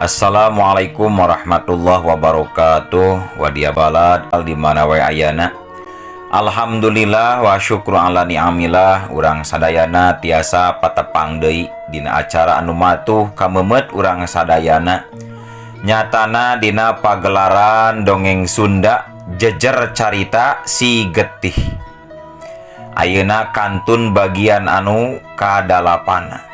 Assalamualaikum warahmatullahi wabarakatuh. Wadia balad di mana wae ayana. Alhamdulillah wa syukru ala ni'amillah, urang sadayana tiasa patepang deui dina acara anu matuh kameumeut urang sadayana, nyatana dina pagelaran dongeng Sunda Jejer Carita Si Getih. Ayeuna kantun bagian anu kadalapana.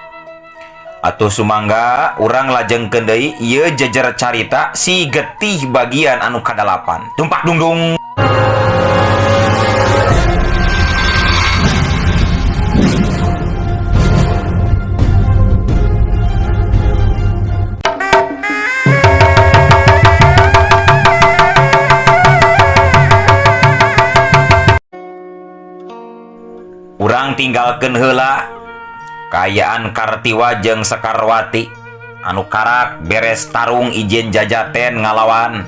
Atuh sumangga urang lajengkeun deui ieu Jejer Carita Si Getih bagian anu kadalapan. Tumpak dungdung. Urang tinggalkeun heula kaayaan Kartiwa jeung Sekarwati anu karak beres tarung ijen jajaten ngalawan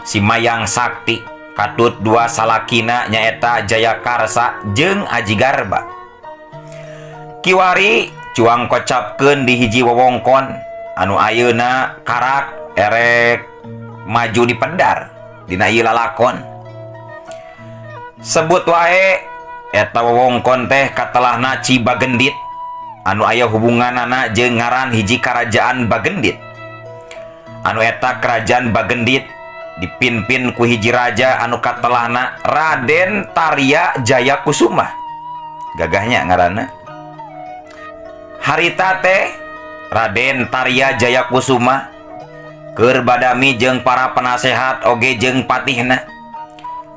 si Mayang Sakti katut dua salakina nyaeta Jayakarsa jeung Aji Garba. Kiwari cuang kocapkeun di hiji wewengkon anu ayeuna karak erek maju di pedar dina ieu lalakon. Sebut wae eta wewengkon teh katelahna Cibagendit anu aya hubunganana jeung ngaran hiji kerajaan Bagendit. Anu eta kerajaan Bagendit dipimpin ku hiji raja anu katelahna Raden Tarya Jaya Kusuma. Gagahnya ngaranna. Harita teh Raden Tarya Jaya Kusuma keur badami jeung para penasehat oge jeung patihna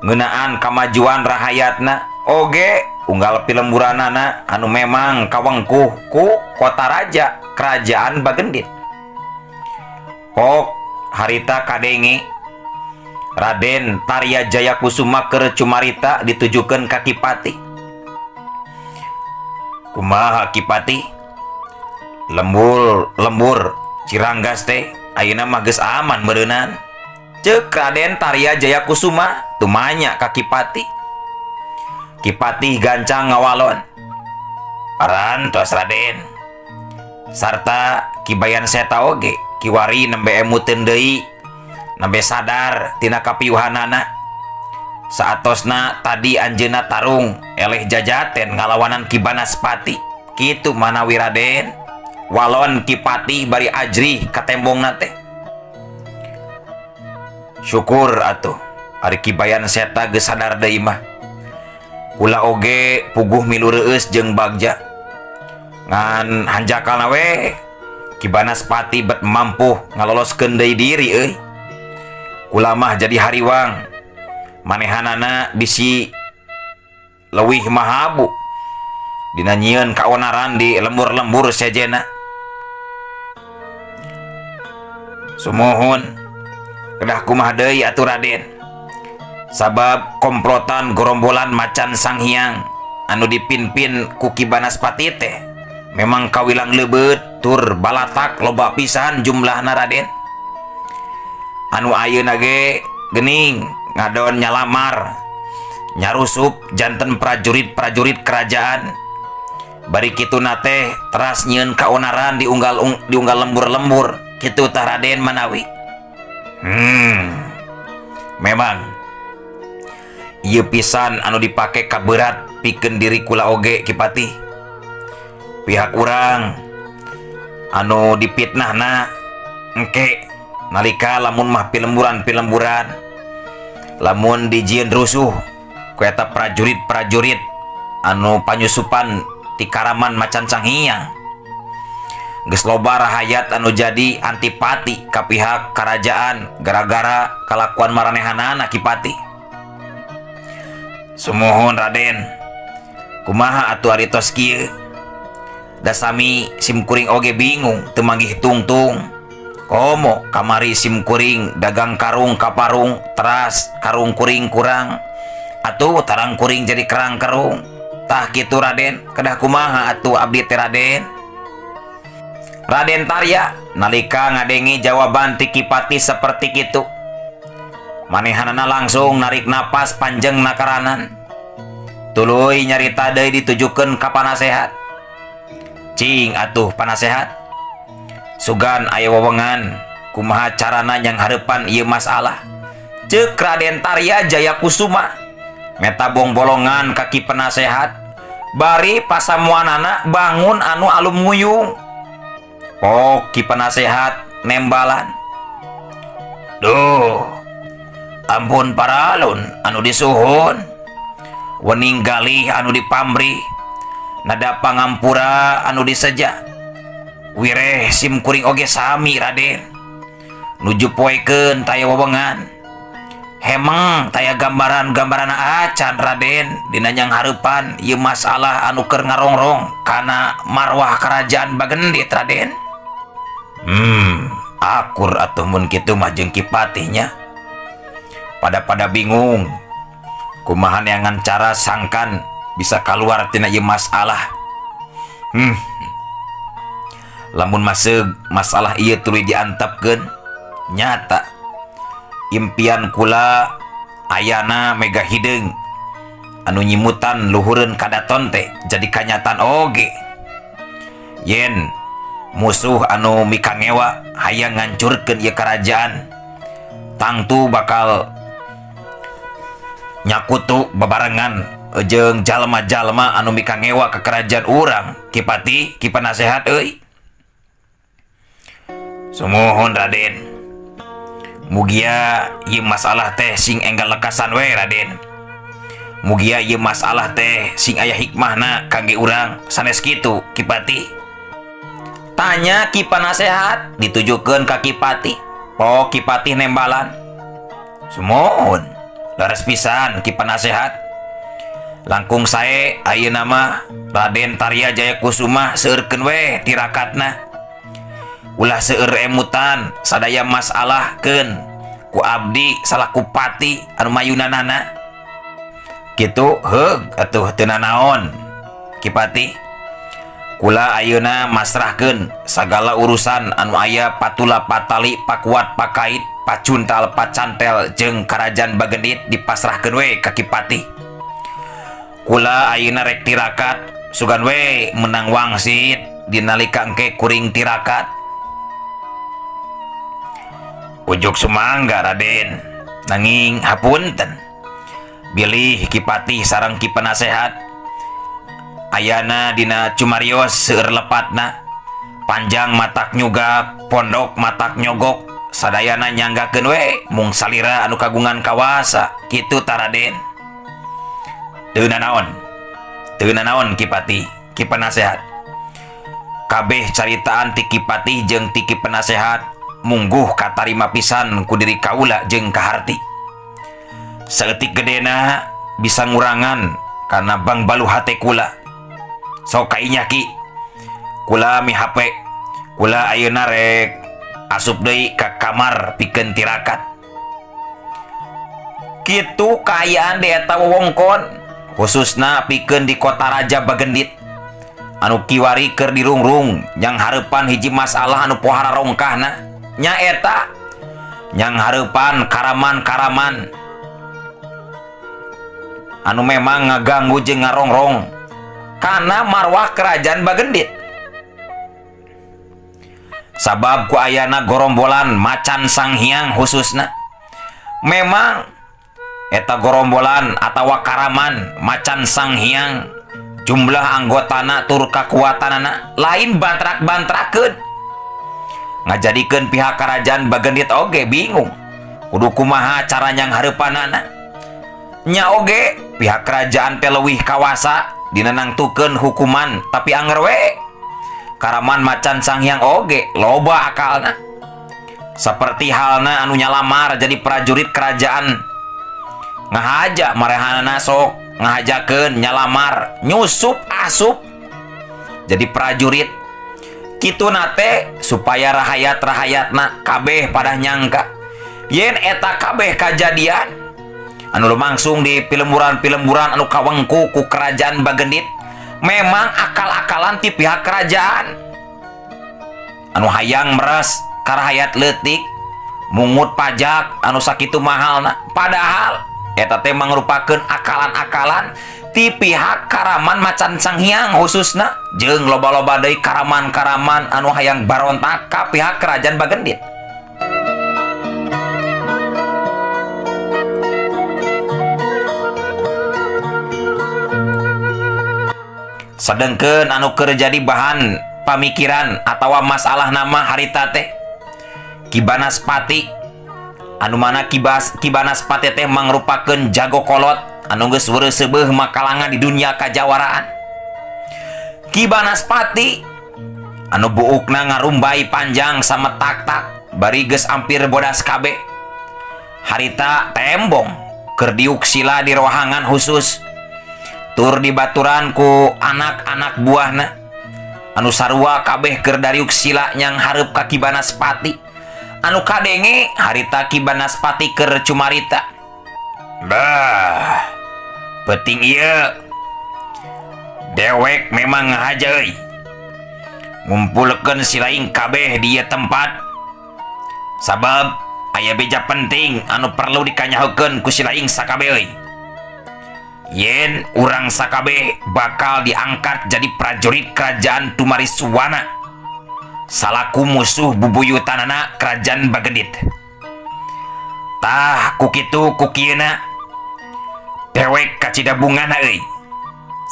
ngeunaan kamajuan rahayatna oge unggal pilemburanana anu memang kawengkuh ku kota raja kerajaan Bagendit. Pok harita kadenge Raden Tarya Jaya Kusuma keur cumarita ditujukeun ka Kipati. Kumaha Kipati? Lembur lembur Ciranggas teh ayeuna mah geus aman meureunan. Ceuk Raden Tarya Jaya Kusuma tumanya ka Kipati. Kipati gancang ngawalon. Parantos Raden. Sarta Kibayan Seta oge kiwari nembe emuteun deui, nembe sadar tina kapiuhanana. Saatosna tadi anjeunna tarung eleh jajaten ngalawanan Ki Banaspati. Kitu manawi Raden. Walon Kipati bari ajrih katembongna teh. Syukur atuh ari Kibayan Seta geus sadar deui mah. Kula oge puguh milu reueus jeung bagja. Ngan hanjakalna we Ki Banaspati bet mampu ngaloloskeun deui diri euy. Kula mah jadi hariwang. Manehanana bisi leuwih mahabu dina nyieun kaonaran di lembur-lembur sejena. Sumuhun kedah kumaha deui atuh Raden. Sabab komplotan gerombolan macan Sanghyang anu dipimpin ku Ki Banaspati teh memang kawilang leubeut tur balatak loba pisan jumlahna Raden. Anu ayeuna ge geuning ngadon nyalamar nyarusup janten prajurit-prajurit kerajaan. Bari kituna teh teras nyieun kaonaran diunggal lembur-lembur kitu tah Raden manawi. Memang ieu pisan anu dipake kaberat pikeun diri kula oge Kipati. Pihak urang anu dipitnahna engke nalika lamun mah pilemburan-pilemburan lamun dijieun rusuh ku eta prajurit-prajurit anu panyusupan ti karaman macan Sanghyang. Geus loba rahayat anu jadi antipati ka pihak kerajaan gara-gara kalakuan maranehanana Kipati. Sumuhun Raden, kumaha atuh ari tos kieu? Dasami simkuring oge bingung teu manggih tungtung. Komo kamari simkuring dagang karung ka parung teras karung kuring kurang. Atuh tarang kuring jadi kerang kerung. Tah kitu Raden, kedah kumaha atuh abdi teh Raden? Raden Tarya nalika ngadengi jawaban ti Kipati seperti kitu, manehanana langsung narik napas panjang nakaranan. Tuluy nyarita deui ditujukeun ka panasehat. Cing atuh panasehat. Sugan aya wewengan Kumaha carana nyanghareupan ieu masalah? Ceuk Raden Tarya Jaya Kusuma meta bongbolongan ka Ki Penasehat bari pasamuanana bangun anu alum nguyung. Pok Ki Penasehat nembalan. Duh, ampun paralun anu disuhun. Wening galih anu dipamrih. Nada pangampura anu diseja. Wireh sim kuring oge sami Raden. Nuju poekeun taya wewengan. Hemeng taya gambaran-gambaran acan Raden dina nyanghareupan ieu masalah anu keur ngarongrong kana marwah kerajaan Bagendit Raden. Akur atuh mun kitu mah jeung Ki Patih nya. Pada-pada bingung kumaha neangan cara sangkan bisa keluar tina ieu masalah. Lamun masuk masalah ieu tuluy diantepkeun, nyata impian kula ayana mega hideung anu nyimutan luhureun kadaton teh jadi kanyataan oge. Yen musuh anu mikangewa hayang ngancurkeun ieu kerajaan tangtu bakal nyakutu babarengan jeung jalma-jalma anu mikangewa ka kerajaan urang. Ki Patih, Ki Penasehat euy. Sumuhun Raden. Mugia ieu masalah teh sing enggal lekasan we Raden. Mugia ieu masalah teh sing aya hikmahna kangge urang, sanes kitu Ki Patih? Tanya Ki Panasehat ditujukeun ka Ki Patih. Pok Ki Patih nembalan. Sumuhun. Leres pisan Ki Panasehat. Langkung sae ayeuna mah Raden Tarya Jaya Kusuma seueurkeun we tirakatna. Ulah seueur emutan sadaya masalah keun ku abdi salaku pati anu mayunanana. Kitu heug atuh teu nanaon Ki Patih. Kula ayeuna masrahkeun sagala urusan anu aya patula patali pakuat pakait pacuntal pacantel jeung kerajaan Bagendit dipasrahkeun we ka Ki Patih. Kula ayeuna rek tirakat, sugan we menang wangsit dinalika engke kuring tirakat. Ujuk sumangga Raden, nanging hapunten bilih Ki Patih sareng Ki Penasehat ayana dina cumarios seueur lepatna, panjang matak nyugak, pondok matak nyogok, sadayana nyanggakeun we mung salira anu kagungan kawasa kitu ta Raden? Teu nanaon, teu nanaon Ki Patih, Ki Penasehat. Kabeh caritaan ti Ki Patih jeung ti Ki Penasehat mungguh katarima pisan ku diri kaula jeung kaharti. Saeutik gedena bisa ngurangan kana bangbalu hate kula. Sok kainya Ki, kula mihape, kula ayeuna rek asup deui ka kamar pikeun tirakat. Kitu kaayaan di eta wewengkon, khususna pikeun di kota Raja Bagendit anu kiwari keur dirungrung nyanghareupan hiji masalah anu pohara rongkahna, nyaeta nyanghareupan karaman-karaman anu memang ngaganggu jeung ngarongrong kana marwah kerajaan Bagendit. Sabab ku ayana gorombolan macan Sang Hyang, khususna memang eta gorombolan atawa karaman macan Sang Hyang jumlah anggotana tur kakuatanana lain bantrak-bantrakeun, ngajadikeun pihak kerajaan Bagendit oge bingung kudu kumaha cara nyanghareupanana. Nya oge pihak kerajaan teh leuwih kawasa dina nangtukeun hukuman, tapi anger we karaman macan Sang Hyang oge loba akalna, seperti halna anu nyalamar jadi prajurit kerajaan. Ngahaja marehanana sok ngahajakeun nyalamar nyusup asup jadi prajurit kitu nate supaya rahayat-rahayatna kabeh pada nyangka yen eta kabeh kajadian anu lumangsung di pilemburan-pilemburan anu kawengku ku kerajaan Bagendit memang akal-akalan ti pihak kerajaan anu hayang meres karahayat leutik, mungut pajak anu sakitu mahalna, padahal eta teh mangrupakeun akalan-akalan ti pihak karaman macan Sang Hyang khususna jeung loba-loba deui karaman-karaman anu hayang barontak ka pihak kerajaan Bagendit. Sedengkeun anu keur jadi bahan pamikiran atawa masalah nama harita teh Ki Banaspati, anu mana Ki Banaspati teh mangrupakeun jago kolot anu geus weureuseubeeh makalanga di dunia kajawaraan. Ki Banaspati anu buukna ngarumbay panjang sama tak-tak bari geus ampir bodas kabeh, harita tembong keur diuk sila di rohangan khusus tur dibaturan ku anak-anak buahna anu sarua kabeh keur dariuk sila nyang hareup ka Ki Banaspati. Anu kadenge harita Ki Banaspati keur cumarita, "Bah, penting ieu dewek memang ngahaja euy ngumpulkeun silaing kabeh di ieu tempat, sabab aya beja penting anu perlu dikanyahokeun ku silaing sakabeh euy, yen urang sakabeh bakal diangkat jadi prajurit Kerajaan Tumariswana salaku musuh bubuyutanana Kerajaan Bagendit. Tah, ku kitu ku kieuna dewek kacida bungahna euy,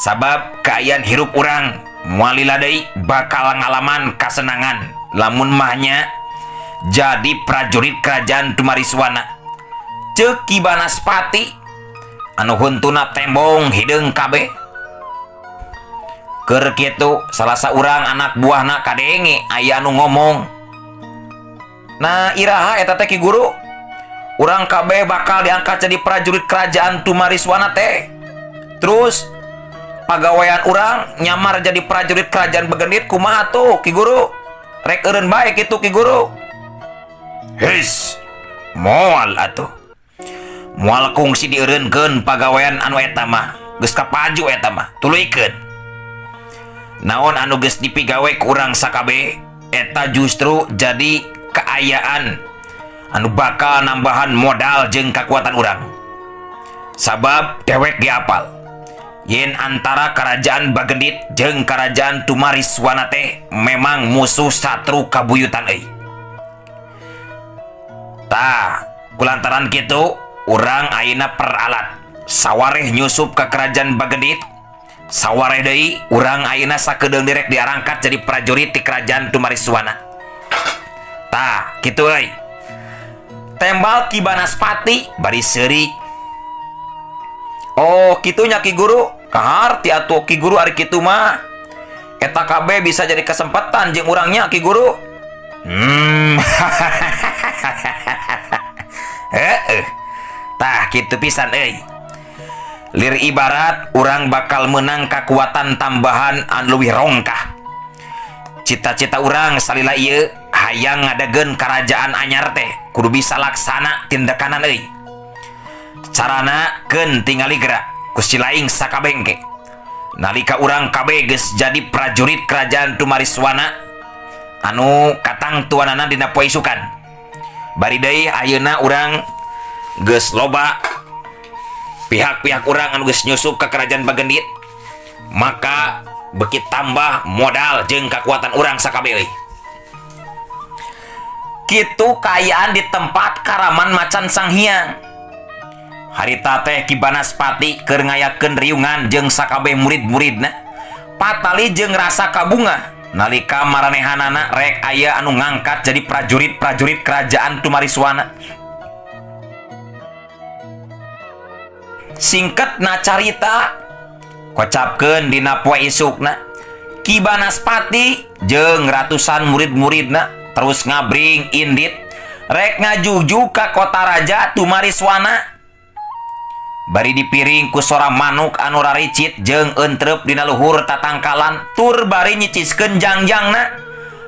sabab kaayaan hirup urang moal lila deui bakal ngalaman kasenangan lamun mahnya jadi prajurit Kerajaan Tumariswana," ceuk Ki Banaspati anu huntuna tembong hideung kabeh. Keur kitu, salah saurang anak buahna kadenge aya anu ngomong, "Nah, iraha eta teh, Ki Guru, urang kabeh bakal diangkat jadi prajurit Kerajaan Tumariswana teh? Terus pagawean urang nyamar jadi prajurit Kerajaan Bagendit kumaha tuh, Ki Guru? Rek eureun bae kitu, Ki Guru?" "His, moal atuh, moal kungsi dieureunkeun pagawean anu eta mah. Geus kapaju eta mah, tuluykeun. Naon anu geus dipigawe ku urang sakabeh eta justru jadi kaayaan anu bakal nambahan modal jeung kekuatan urang, sabab dewek ge apal yen antara Kerajaan Bagendit jeung Kerajaan Tumariswana teh memang musuh satru kabuyutan euy. Tah, kulantaran kitu urang ayeuna peralat sawareh nyusup ke Kerajaan Bagendit, sawareh deui urang ayeuna sakedeung direk diarangkat jadi prajurit di Kerajaan Tumariswana. Tah, kitu euy," tembal Ki Banaspati bari seuri. "Oh, kitunya, Ki Guru. Kaharti atuh, Ki Guru, ari kitu mah. Eta kabeh bisa jadi kesempatan jeung urangnya, Ki Guru." Heeh. Tah, kitu pisan euy. Lir ibarat urang bakal menang kekuatan tambahan anu leuwih rongkah. Cita-cita urang salila ieu hayang ngadegeun kerajaan anyar teh kudu bisa laksana tindakanan euy. Carana keun tingali gerak ku silaing sakabeh engke. Nalika urang kabeh geus jadi prajurit Kerajaan Tumariswana anu katangtuanana dina poe isukan. Bari deui ayeuna urang geus loba pihak-pihak urang anu geus nyusup ke Kerajaan Bagendit, maka beki tambah modal jeung kekuatan urang sakabeh euy." Kitu kaayaan di tempat Karaman Macan Sang Hyang. Harita teh Ki Banaspati keur ngayakeun riungan jeung sakabeh murid-muridna, patali jeung rasa kabunga nalika maranehanana rek aya anu ngangkat jadi prajurit-prajurit Kerajaan Tumariswana. Singketna carita, kocapkeun dina poe isukna, Ki Banaspati jeung ratusan murid-muridna terus ngabring indit rek ngajugjug ka kota raja Tumariswana, bari dipiring ku sora manuk anu raricit jeung entrep dina luhur tatangkalan tur bari nyiciskeun jangjangna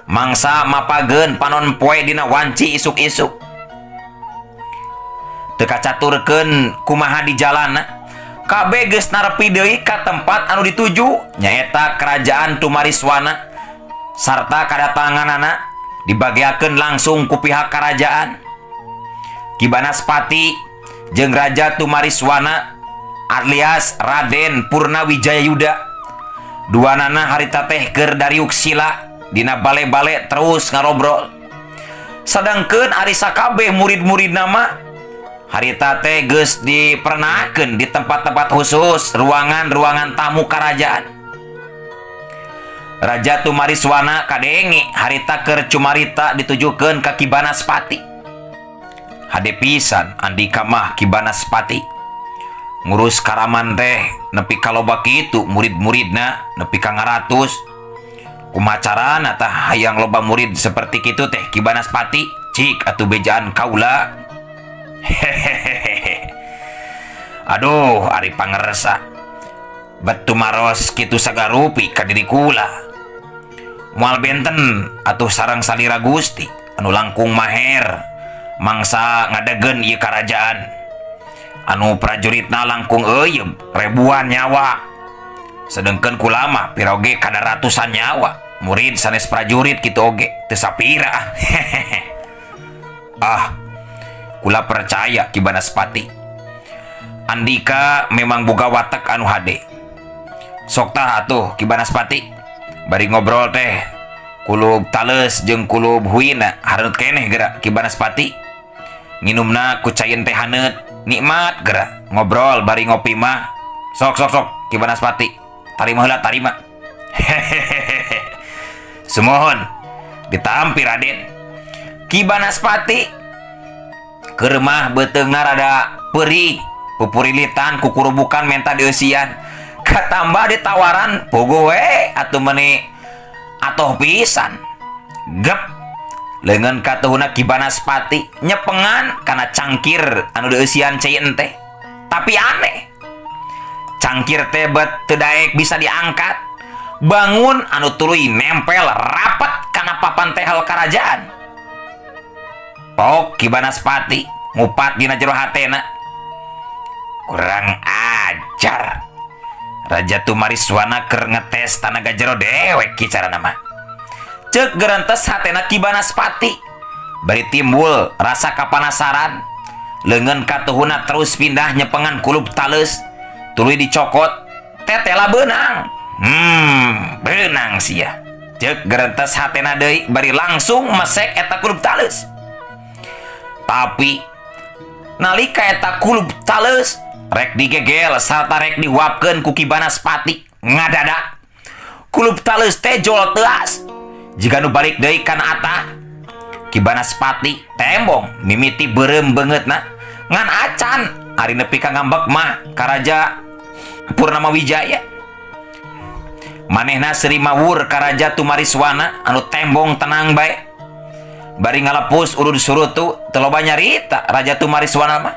mangsa mapageun panon poe dina wanci isuk-isuk. Teu kacaturkeun kumaha di jalana, kabeh geus narepi deui ka tempat anu dituju, nyaeta Kerajaan Tumariswana, sarta kadatanganana dibageakeun langsung ku pihak kerajaan. Ki Banaspati jeung Raja Tumariswana alias Raden Purnawijaya Yuda, duanana harita teh keur dariuk sila dina bale-bale terus ngarobrol. Sadangkeun ari sakabeh murid-murid nama harita teh geus dipernakeun di tempat-tempat khusus, ruangan-ruangan tamu kerajaan. Raja Tumariswana kadenge harita keur cumarita ditujukeun ka Ki Banaspati. Hade pisan andika mah Ki Banaspati. Ngurus karaman teh nepi ka loba kitu murid-muridna nepi ka ngaratus. Kumaha carana tah hayang loba murid seperti kitu teh Ki Banaspati? Cik atuh bejaan kaula. Hehehehe. Aduh ari pangersa. Bet tumaros kitu sagarupi ka diri kula. Moal benten atuh sareng salira Gusti anu langkung maher mangsa ngadegen ieu karajaan. Anu prajuritna langkung euyeub ribuan nyawa. Sedengkeun kula mah piroge kada ratusan nyawa. Murid sanes prajurit kitu oge teu sapira. Hehehe. Ah, kula percaya Ki Banaspati. Andika memang boga watek anu hade. Sok tah atuh Ki Banaspati. Bari ngobrol teh kulub tales jeung kulub huina hareut keneh geura Ki Banaspati. Nginumna ku cain teh haneut, nikmat geura ngobrol bari ngopi mah. Sok sok sok Ki Banaspati, tarima heula tarima. Hehehehe. Sumohon ditampi Raden. Ki Banaspati keur mah beuteungna rada peurih, pupurilitan kukurubukan menta dieusian. Katambah ditawaran puguh we atuh meuni atoh pisan. Gep leungeun katuhuna Ki Banaspati nyepengan kana cangkir anu dieusian cai teh. Tapi aneh, cangkir teh bet teu daek bisa diangkat. Bangun anu tuluy nempel rapat kana papan tehel karajaan. Pok Ki Banaspati ngupat dina jero hatena. Kurang ajar. Raja Tumariswana keur ngetes tanaga jero dewek ki carana mah. Ceuk gerentes hatena Ki Banaspati. Bari timbul rasa kapanasaran. Leungeun katuhuna terus pindah nyepengan kulub taleus. Tuluy dicokot, tetela beunang. Beunang sia. Ceuk gerentes hatena deui bari langsung mesek eta kulub taleus. Tapi nalika eta kulub taleus rek digegel sarta rek dihuapkeun ku Ki Banaspati ngadadak kulub taleus teh jol teuas jiga nu balik deui kana atah. Ki Banaspati tembong mimiti beureum beungeutna ngan acan ari nepi ka ngambek mah ka Raja Purnama Wijaya. Manehna seuri mawur ka Raja Tumariswana anu tembong tenang bae. Bari ngalepus urut surutu teu loba nyarita Raja Tumariswana mah.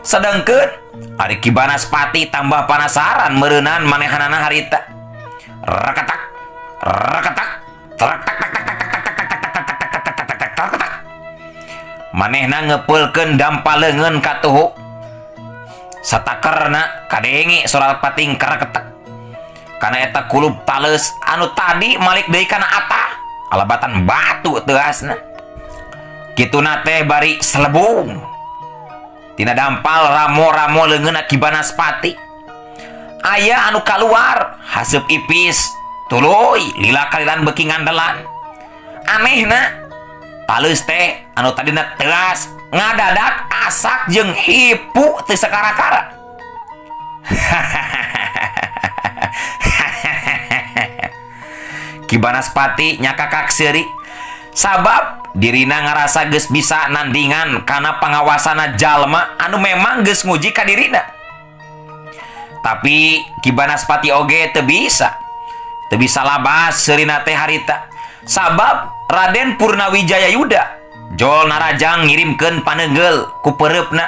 Sedengkeun ari Ki Banaspati tambah panasaran meureunan manehanana harita. Reketak reketak trek tak tak tak tak tak tak tak tak tak tak tak tak tak tak tak tak tak. Manehna ngepeulkeun dampa leungeun katuhu. Satakerna kadenge sorak pating kereketek. Kana eta kulub taleus anu tadi malik deui kana atah alabatan batu teuasna. Kituna teh bari selebung. Tina dampal ramo-ramo leungeunna Ki Banaspati. Aya anu kaluar haseup ipis tuluy lila kalilan beuki ngandelan. Anehna taleus teh anu tadina teuas ngadadak asak jeung hipu teu sakara-kara. Ki Banaspati nyakakak seuri sabab dirina ngarasa geus bisa nandingan kana pangawasana jalma anu memang geus nguji ka dirina. Tapi Ki Banaspati oge teu bisa. Teu bisa labas seurina teh harita. Sabab Raden Purnawijaya Yuda jol narajang ngirimkeun paneunggeul ku peureupna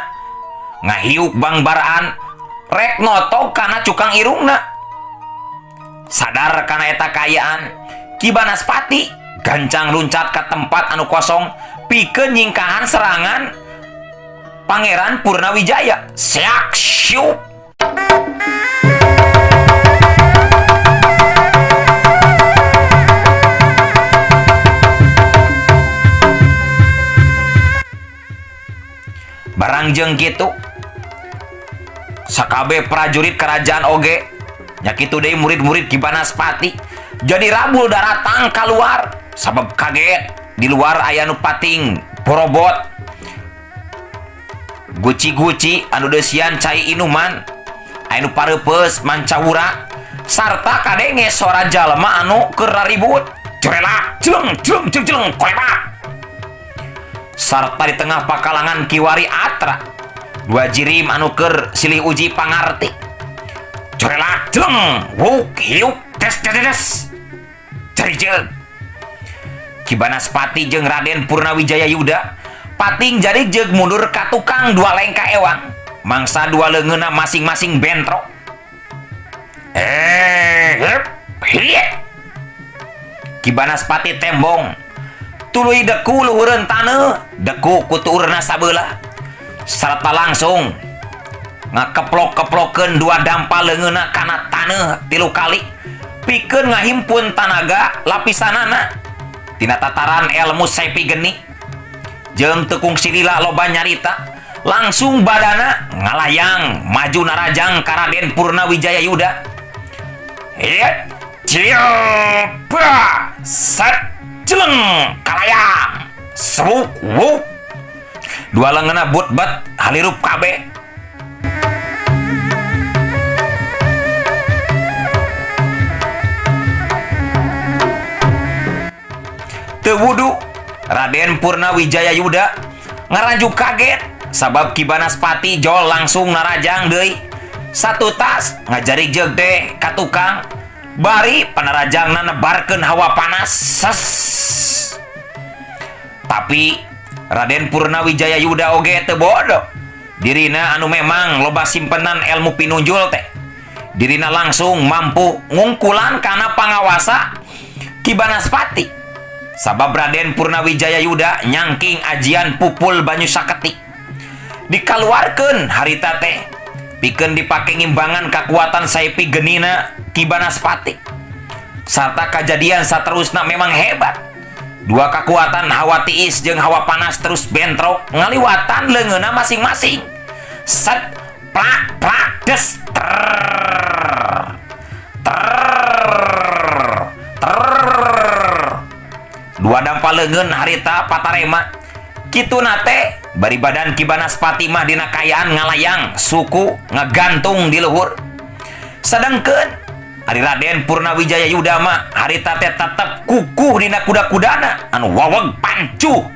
ngahiuk bangbaraan rek notog kana cukang irungna. Sadar kana eta kaayaan, Ki Banaspati gancang luncat ka tempat anu kosong pikeun nyingkahan serangan Pangeran Purnawijaya. Seak syup. Barang jeung kitu sakabe prajurit kerajaan oge nya kitu deui murid-murid Ki Banaspati jadi rabul daratang kaluar sabab kaget di luar aya nu pating borobot guci-guci anu deusian cai inuman aya nu pareupeus mancawura Sarta kadenge sora jalma anu keur raribut. Jrela, jleng jleng jleng jleng kolebat. Sarta di tengah pakalangan kiwari atra dua jirim anu keur silih uji pangarti. Jrela, jleng, wuk, hiuk, des des des. Jari jeung. Ki Banaspati jeung Raden Purnawijaya Yuda pating jari jeung mundur ka tukang dua lengka ewang. Mangsa dua leungeunna masing-masing bentrok. Hep, hiet. Ki Banaspati tembong. Tuluy deku luhureun taneuh, deku ku tuurna sabelah. Sarta langsung ngakeplok-keplokeun dua dampal leungeunna kana taneuh 3 kali. Pikeun ngahimpun tanaga lapisanana. Tina tataran ilmu Saipi Geni jeung teu kungsi lila loba nyarita, langsung badana ngalayang maju narajang ka Raden Purnawijaya Yuda. Hiet, cipa, set, jeleng, kalayang, seruk, wuk. Dua leungeunna but-bet halirup kabeh. Teu wudu, Raden Purnawijaya Yuda ngaranjuk kaget sabab Ki Banaspati jol langsung narajang deui. Satu tas ngajari jeung teh ka tukang. Bari panarajangna nebarkeun hawa panas. Ses. Tapi Raden Purnawijaya Yuda oge teu bodoh. Dirina anu memang loba simpenan ilmu pinunjul teh. Dirina langsung mampu ngungkulan kana pangawasa Ki Banaspati. Sabab Raden Purnawijaya Yuda nyangking ajian pupul banyu saketi. Dikaluarkeun harita teh pikeun dipake ngimbangan kakuatan Saipi Genina Ki Banaspati. Sarta kajadian saterusna memang hebat. Dua kekuatan hawa tiis jeung hawa panas terus bentrok ngaliwatan leungeunna masing-masing. Set plak plak des ter ter ter. Dua dampal leungeun harita patarema. Kitu nate bari badan Ki Banaspati mah dina kaayaan ngalayang suku ngagantung di luhur. Sedangkeun ari Raden Purnawijaya Yuda mah harita teh tetep kukuh dina kuda-kudana anu waweg pancuh.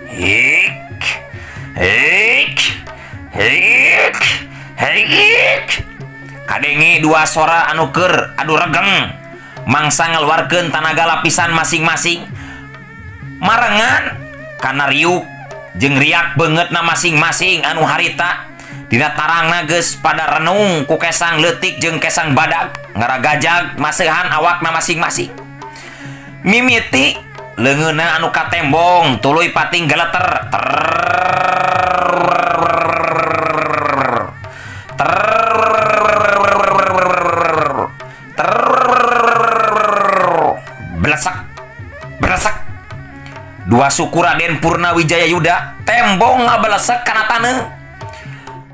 Hik hik hik hik. Kadenge dua sora anu keur adu regeng mangsa ngaluarkeun tanaga lapisan masing-masing. Marengan kana riuk jeung riak beungeutna masing-masing anu harita dina tarangna geus pada renung ku kesang leutik jeung kesang badag ngaragajag maseuhan awakna masing-masing. Mimiti leungeunna anu katembong tuluy pating geleter ter ter ter belesak belesak. Dua suku Raden Purnawijaya Yuda tembong ngabelesek kana taneuh.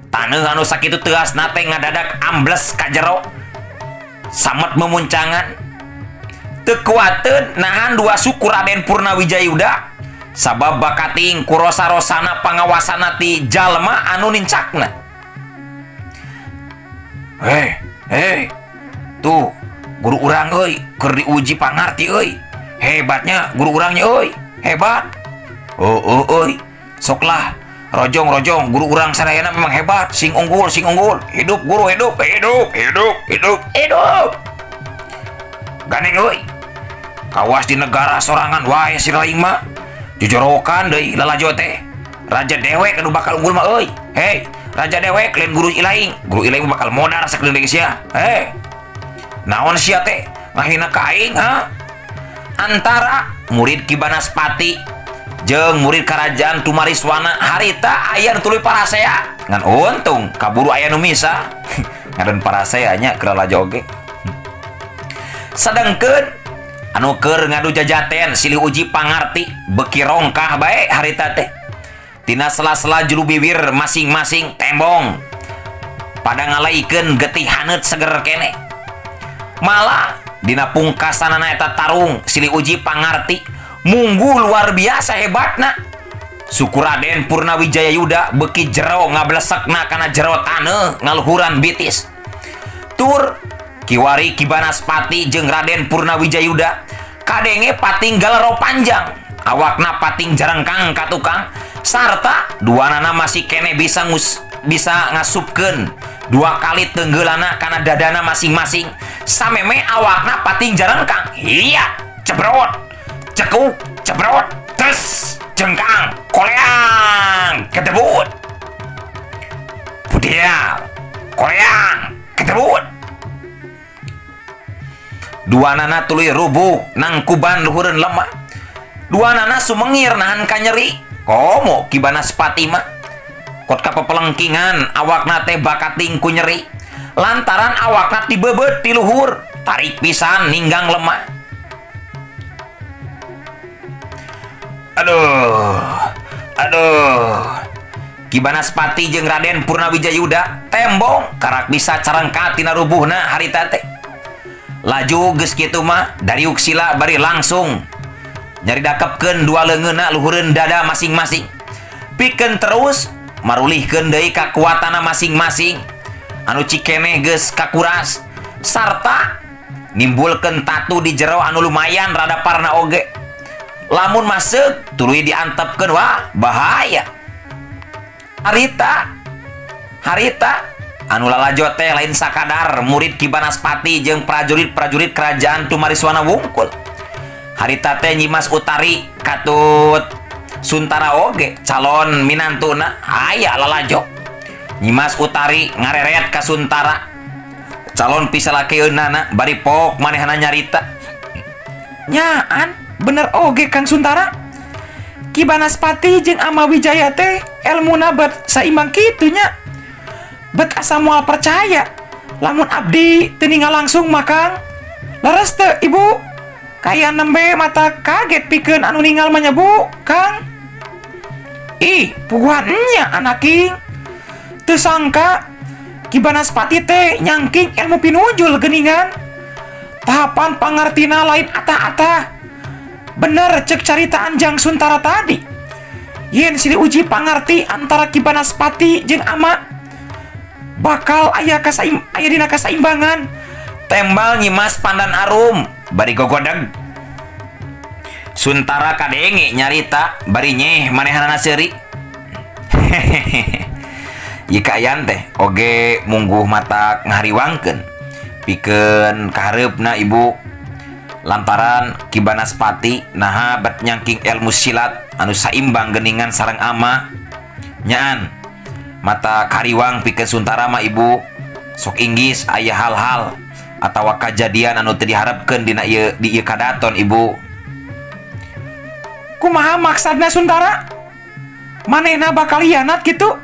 Taneuh anu sakitu teuasna teh ngadadak ambles ka jero. Samet memuncangan. Teu kuateun nahan dua suku Raden Purnawijaya Yuda sabab bakating ku rosa-rosana pangawasana ti jalma anu nincakna. Hei, hei. Tuh, guru urang euy keur diuji pangarti euy. Hebatnya guru urangnya euy. Hebat. Oh, oh, euy. Soklah rojong-rojong guru urang sadayana memang hebat, sing unggul, sing unggul. Hidup guru, hidup, hidup, hidup, hidup, hidup. Gandeng euy. Kawas di negara sorangan wae si lain mah. Jujorokan deui lalajo teh. Raja dewek anu bakal unggul mah euy. Hei, raja dewek lain guru ilaing. Guru ilaing bakal modar sakeudeung sia. Hei. Naon sia teh ngahina ka aing ha? Antara murid Ki Banaspati jeung murid kerajaan Tumariswana harita aya nu tuluy parasea. Ngan untung kaburu aya nu misa. Ngaran parasea nya keur lalajo oge. Sedengkeun anu keur ngadu jajaten silih uji pangarti beuki rongkah bae harita teh. Tina sela-sela julu bibir masing-masing tembong pada ngalaikeun getih haneut seger kene. Malah dina pungkasanana eta tarung silih uji pangarti munggu luar biasa hebatna. Suku Raden Purnawijaya Yuda beuki jero ngablesekna kana jero taneuh ngaluhuran bitis. Tur kiwari Ki Banaspati jeung Raden Purnawijayuda kadenge pating galero panjang awakna pating jarengkang ka tukang sarta duanana masih keneh bisa ngus bisa ngasupkeun dua kali tenggeulana kana dadana masing-masing sameme awakna pating jarengkang. Iya, cebrot, cekuk, cebrot, tes, jengkang, koleang, ketebut, budial, koleang, ketebut. Duanana tuluy rubuh nangkuban luhureun lemah. Duanana sumengir nahan kanyeri. Komo Ki Banaspati mah kot kapepelengkingan awakna teh bakating ku nyeri lantaran awakna tibebeut ti luhur tarik pisan ninggang lemah. Aduh, aduh. Ki Banaspati jeung Raden Purnawijayuda tembong karak bisa carengkat tina rubuhna harita teh. Laju geus kitu mah dariuk sila bari langsung nyari dakepkeun dua leungeunna luhureun dada masing-masing. Pikeun terus marulihkeun deui kakuatanna masing-masing anu cikeneh geus kakuras sarta nimbulkeun tatu di jero anu lumayan rada parna oge. Lamun masuk tuluy diantepkeun, wah bahaya. Harita harita anu lalajo teh lain sakadar murid Ki Banaspati jeung prajurit-prajurit kerajaan Tumariswana wungkul. Harita teh Nyimas Utari katut Suntara oge calon minantuna aya lalajo. Nyimas Utari ngareret ka Suntara calon pisalakeunana bari pok manehna nyarita. Nyaan bener oge Kang Suntara, Ki Banaspati jeung Ama Wijaya teh elmuna bet saimbang kitu nya. Bet asa moal percaya lamun abdi teu ningal langsung mah Kang. Leres teu ibu? Kaya nembe mata kaget pikeun anu ningal mah nya bu Kang. Ih, puguhan nya anaking. Teu sangka Ki Banaspati teh nyangking ilmu pinujul geuningan. Tahapan pangartina lain atah-atah. Bener cek caritaan Jang Suntara tadi. Yen silih uji pangarti antara Ki Banaspati jeung Ama bakal aya kasaim, aya dina kasaimbangan. Tembal Nyimas Pandan Arum bari gogodeg. Suntara kadenge nyarita bari nyeh manehanana seuri. Ieu kaayaan teh oge mungguh matak ngahariwangkeun pikeun kahareupna ibu lantaran Ki Banaspati naha bet nyangking ilmu silat anu saimbang geuningan sareng ama nyaan mata kariwang pikeun Suntara mah ibu. Sok inggis aya hal-hal atawa kajadian anu teu diharapkeun dina ieu di ieu kadaton ibu. Kumaha maksudna Suntara? Manehna bakal hianat gitu?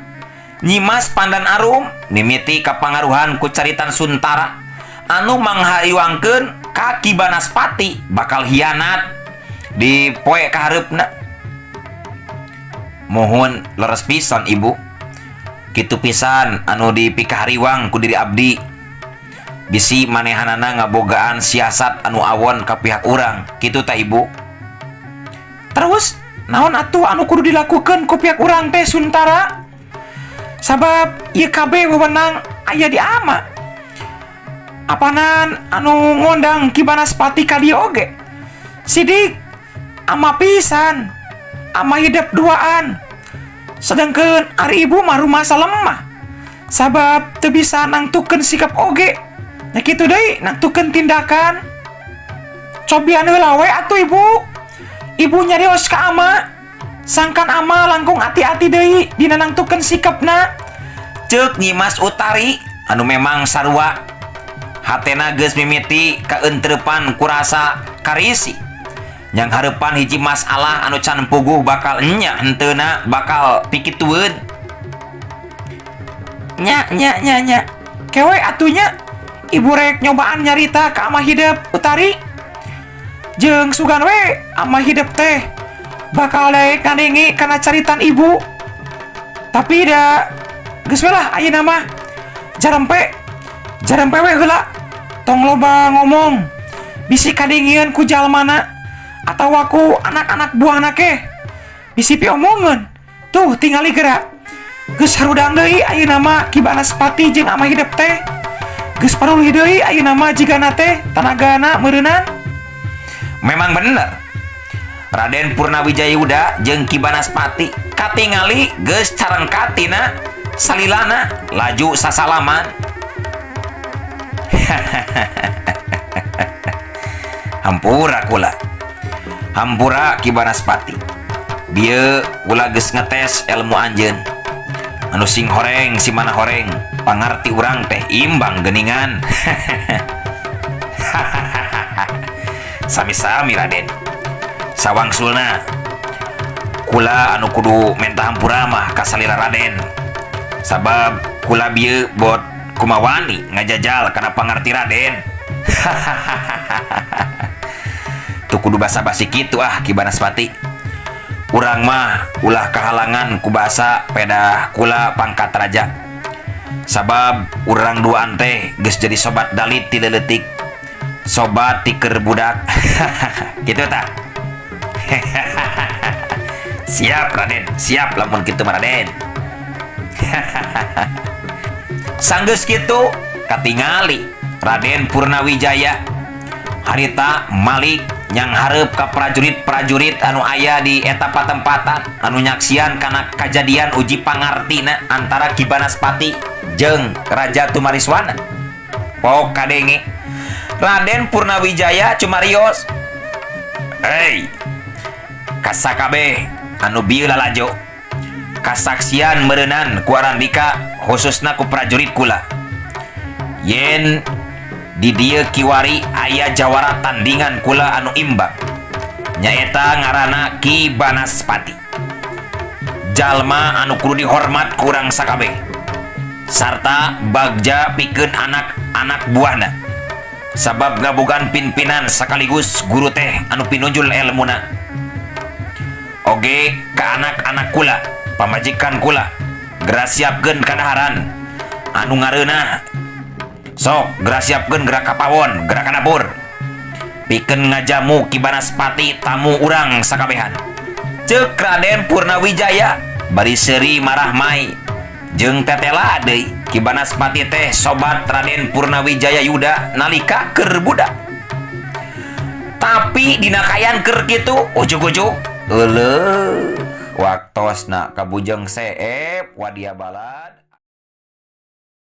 Nyimas Pandan Arum mimiti kapangaruhan ku caritan Suntara anu manghariwangkeun ka Ki Banaspati bakal hianat di poe kahareupna. Mohon leres pisan ibu. Kitu pisan anu dipikahariwang ku diri abdi. Bisi manehanana ngabogaan siasat anu awon ka pihak urang. Kitu ta ibu? Terus naon atuh anu kudu dilakukan ku pihak urang teh Suntara? Sabab ieu kabeh wewenang aya di ama. Apanan anu ngondang Ki Banaspati ka dieu oge? Sidik ama pisan, ama hidep duaan. Sedangkan ari ibu mah rumasa lemah. Sabab teu bisa nangtukeun sikap oge. Nya kitu deui nangtukeun tindakan. Cobian heula we atuh ibu. Ibu nyarios ka ama. Sangkan ama langkung ati-ati deui dina nangtukeun sikapna. Ceuk Nyimas Utari anu memang sarua hatena geus mimiti kaentreupan kurasa karisi. Yang hareupan hiji masalah anu can puguh bakal enya henteuna bakal pikitueun. Nya nya nya nya. Kewe atunya ibu rek nyobaan nyarita ka ama hidep Utari. Jeung sugan we ama hidep teh bakal daek ngadenge kana caritan ibu. Tapi da geus we lah ayeuna mah. Jarempe. Jarempe we heula. Tong loba ngomong. Bisi kadengieun ku jalmana atawa ku anak-anak buahna ke. Bisi piomongeun. Tuh tingali geura. Geus harudang deui ayeuna mah Ki Banaspati jeung ama hidep teh. Geus parulih deui ayeuna mah jigana teh tanagana meureunan. Memang bener. Raden Purnawijaya Yuda jeung Ki Banaspati katingali geus carengkat tina salilana laju sasalaman. Hampura kula. Hampura Ki Banaspati. Bieu kula geus ngetes ilmu anjeun. Anu sing horeng si mana horeng, pangarti urang teh imbang geuningan. Sami-sami Raden. Sawangsulna kula anu kudu menta hampura mah ka salira Raden. Sabab kula bieu bot kumawani ngajajal kana pangarti Raden. Tuh kudu basa-basi kitu ah Ki Banaspati. Urang mah ulah kahalangan ku basa pedah kula pangkat raja. Sabab urang duaan teh geus jadi sobat dalit ti leuletik. Sobat ti keur budak. Kitu tah. Siap Raden, siap lamun kitu mah Raden. Sanggeus kitu katingali Raden Purnawijaya harita malik nyang hareup ka prajurit-prajurit anu aya di eta patempatan anu nyaksian kana kajadian uji pangartina antara Ki Banaspati jeung Raja Tumariswana. Pok kadenge Raden Purnawijaya cumarios, "Hei, kasakabeh anu bieu lalajo kasaksian meureunan ku Arandika khususna ku prajurit kula. Yen di dieu kiwari aya jawara tandingan kula anu imbang nyaeta ngaranna Ki Banaspati. Jalma anu kudu dihormat kurang sakabeh sarta bagja pikeun anak-anak buahna sabab ngabogaan pimpinan sekaligus guru teh anu pinunjul elmuna. Oge ka anak-anak kula, pamajikan kula, geura siapkeun kadaharan anu ngareunah. Sok geura siapkeun geura ka pawon, geura ka dapur. Pikeun ngajamu Ki Banaspati tamu urang sakabehan." Ceuk Raden Purnawijaya bari seuri marahmai jeung tetela deui Ki Banaspati teh sobat Raden Purnawijaya Yuda nalika keur budak. Tapi dina kaayaan keur kitu ujug-ujug euleuh waktosna ka Bujeng Seep wadia balad.